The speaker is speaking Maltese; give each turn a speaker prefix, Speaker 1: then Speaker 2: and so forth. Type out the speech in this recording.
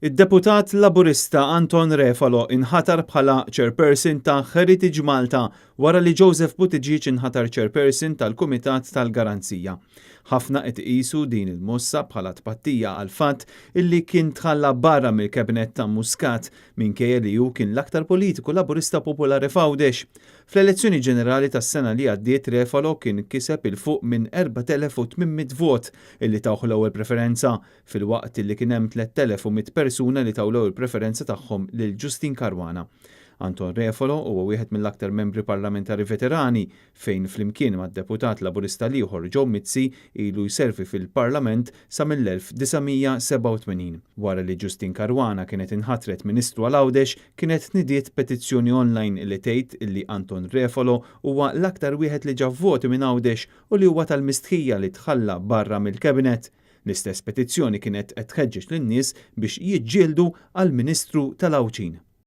Speaker 1: Id-deputat Laburista Anton Refalo inħatar bħala chairperson ta' Heritage Malta wara li Joseph Buttigieg inħatar chairperson tal-Kumitat tal-Garanzija. Ħafna qed iqisu din il-mossa bħala tpattija għall-fatt illi kien tħalla barra mill-Kabinett ta' Muscat minkejja li hu kien l-aktar politiku Laburista popolari f'Għawdex. Fl-elezzjoni ġenerali tas-sena li għaddiet Refalo kien kiseb 'il fuq minn 4,800 vot illi tawh l-ewwel preferenza filwaqt illi kien hemm 3,100 persuna li taw l-ewwel preferenza tagħhom lil Justyne Caruana. Anton Refalo huwa wieħed mill-aktar membri parlamentari veterani fejn flimkien mad-deputat Laburista l-ieħor Joe Mizzi ilu jservi fil-Parlament sa mill-1987. Wara li Justyne Caruana kienet inħatret Ministru għal Għawdex kienet tnidiet petizzjoni online li tgħid illi Anton Refalo huwa l-aktar wieħed li ġab voti minn Għawdex u li huwa tal-mistħija li tħalla barra mill-Cabinet. L-istess petizzjoni kienet qed tħeġġeġ lin-nies biex jiġġieldu għal Ministru tal-Għawdxin.